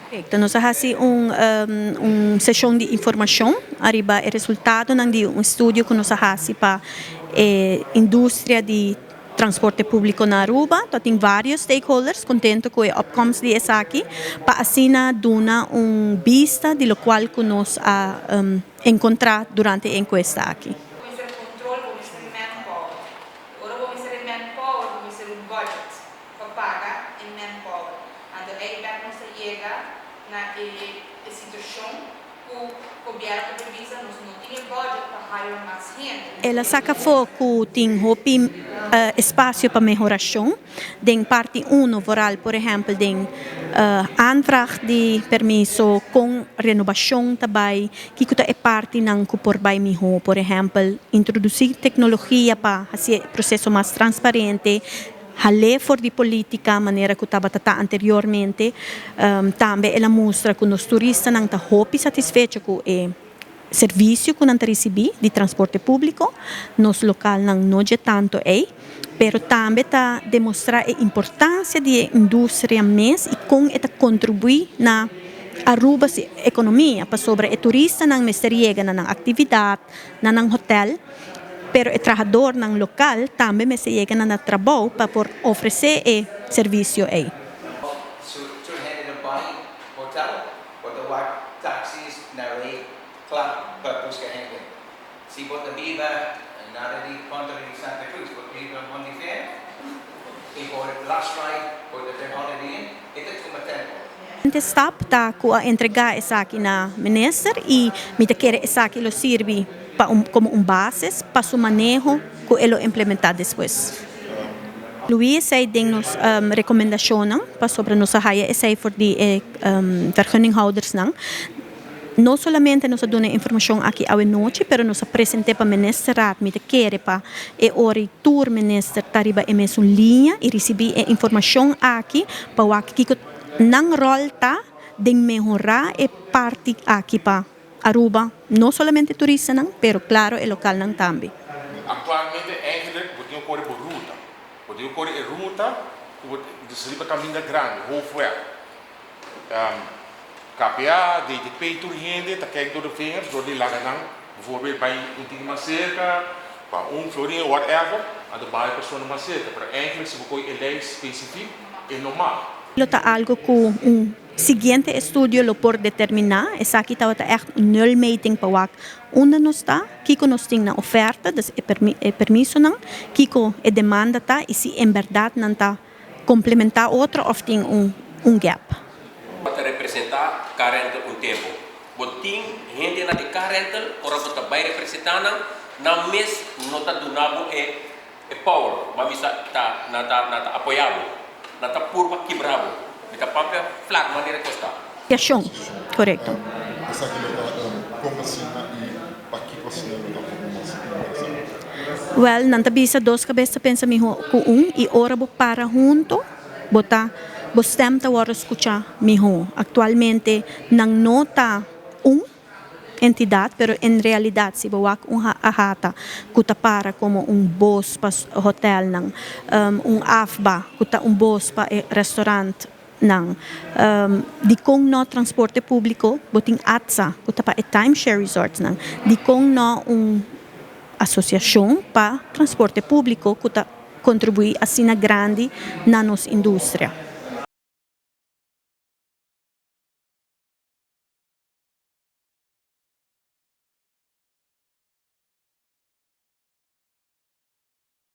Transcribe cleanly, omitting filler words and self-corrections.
Perfecto, nos a haci un un sesion di informacion ariba e resultadonan di un estudio cu nos a haci pa e industria di transporte publico na Aruba. Ta tin varios stakeholders contento cu e opkomst di esaki pa asina duna un bista di locual cu nos a encontra durante e encuesta aki. Bo mester control, bo mester manpower. Ora bo mester e manpower, bo mester un budget pa paga e manpower. Anto ei bek nos ta yega na e e situacion cu gobierno ta bisa nos no tin e budget pa hire mas hende. El a saca afo cu tin hopi espacio pa mehoracion den parti uno, vooral por ehempel den aanvraag di permiso, con renobacion ta bay, kico ta e partinan cu por bay miho, por ehempel introduci tecnologia pa haci e proceso mas transparente, hal'é for di politica manera cu tabata ta anteriormente. Tambe el a mustra cu nos turistanan ta hopi satisfecho cu e servicio cu nan ta ricibi di transporte publico. Nos localnan no dje tanto ey, pero tambe ta demostra e importancia di e industria mes y con e ta contribui na Aruba su economia, pasobra e turistanan mester yega na nan actividad, na nan hotel, pero e trahadornan local tambe mester yega na nan trabou pa por ofrece e servicio ey. Su tur hende no bai hotel, bo ta wak taxis na rei kla pa buska hende. Si bo ta biba nada di kontra di Santa Cruz, bo ta biba Montevideo i bo last ride bo ta den Holiday Inn, e ta tuma tempo. Siguiente stap ta cu a entrega esaki na minister y mi ta kere esaki lo sirbi pa un como un basis pa su maneho cu e lo implementa despues. Luí esey den nos recomendacionnan pasobra nos a haya esey for di e vergunninghoudersnan. No solamente nos a duna e informacion aki awe nochi, pero nos a presente pa Ministerraad. Mi ta kere pa e ora y tur minister ta riba e mesun liña y ricibi e informacion aki pa wak kico nan rol ta den mehora e parti aki pa Aruba, no solamente turistanan, pero claro e localnan tambe. Actualmente eigenlijk bo tin cu core bo ruta. Bo tin cu core e ruta cu bo riba caminda grandi, hoofdweg. KPA, DTP, tur hende ta kijk door de vingers door di laga nan bijvoorbeeld bay un tiki mas cerca, pa un florin o whatever, anto bay persona mas cerca. Pero eigenlijk si bo coy e ley specifiek e no mag. Lo ta algo cu un siguiente estudio lo por determina. Esaki tabata echt un nulmeting pa wak unda nos ta, kico nos tin na oferta, dus e permisonan, kico e demanda ta y si en berdad nan ta Komplementá otro òf tin un un gap. Bo ta representá car rental un tempu. Bo tin hendenan di car rental ora bo ta bai representá nan, nan mes no ta duna bo e e power. Bo a bisa ta nan ta nan ta apoyá bo. Nan ta purba kibra bo. Mi ta papia flak manera kos ta. Fiashon, korekto. Esaki lo ta kon asina i pakiko asina lo ta poco mas interesante? Wèl, nan ta bisa dos kabes ta pensa mihó ku un i ora bo para huntu bo ta bo stèm ta wòrdu skuchá mihó. Aktualmente nan no ta un entidat pero en realidat si bo wak un ahata ku ta para komo un bos pa hotèlnan, un afba ku ta un bos pa e restaurant, Nan. Dikon no transporte públiko? Bo tin ATSA ku ta pa e timeshare resortsnan. Dikon no un asosiashon pa transporte públiko ku ta kontribuí asina grandi na nos industria?